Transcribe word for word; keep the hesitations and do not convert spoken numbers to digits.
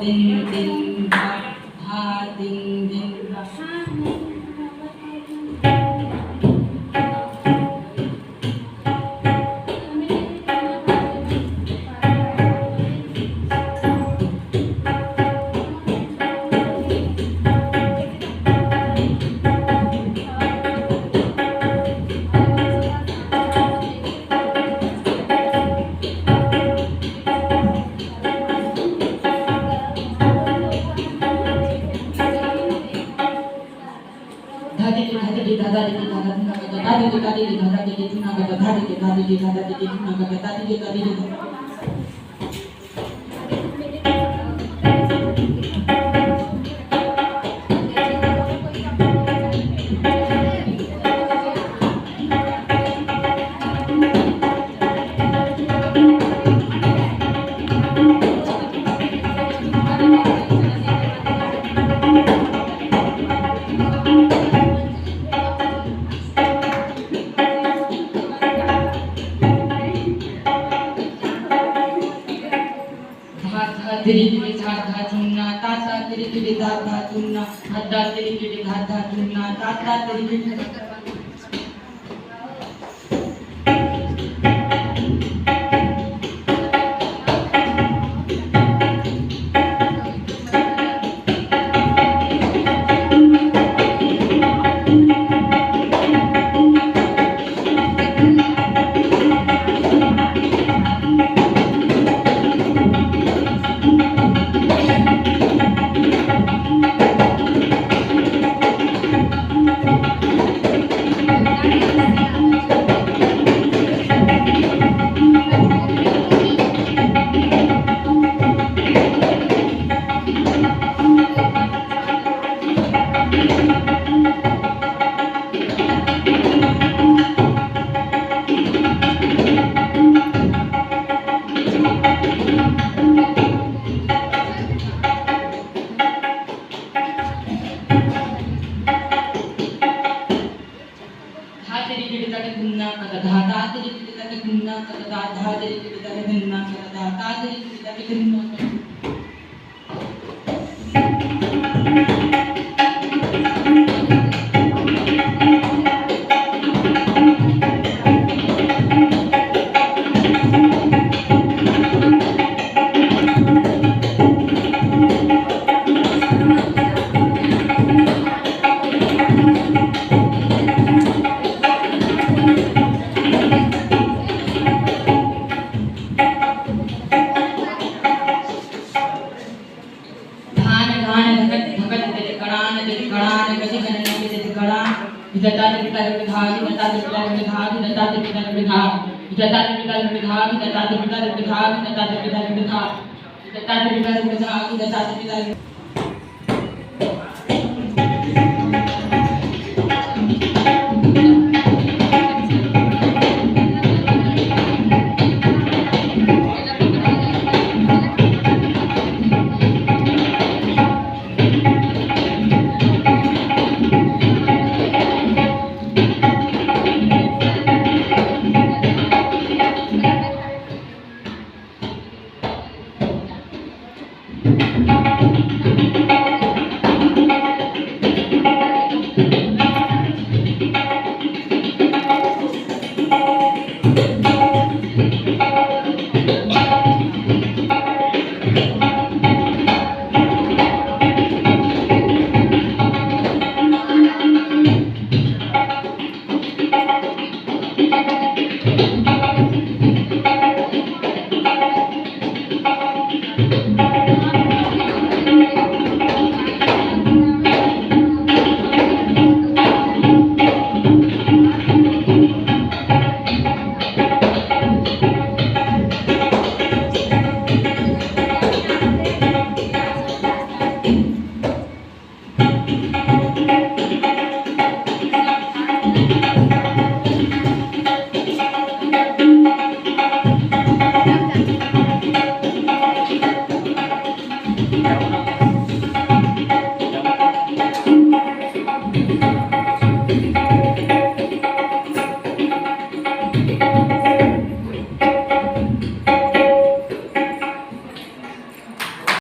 तिन तिन धा, धा तिन तिन धा। धा धा तिरिकिट धा धा चुन्ना, ता ता तिरिकिट धा धा चुन्ना, धा धा तिरिकिट धा धा चुन्ना, ता ता तिरिकिट। धा तिरिकिट तक धिन्ना कत धा, ता तिरिकिट तक धिन्ना कत ता, धा तिरिकिट तक धिन्ना कत ता, ता तिरिकिट तक धिन्ना कत। धान धान धकट धकट दे कड़ान दे कड़ान गति गणना के दे कड़ान। इदता दे पिता दे धाग, इदता दे पिता दे धाग, इदता दे पिता दे धाग, इदता दे पिता दे धाग, इदता दे पिता दे धाग, इदता दे पिता दे धाग, इदता दे पिता दे धाग, इदता दे पिता दे।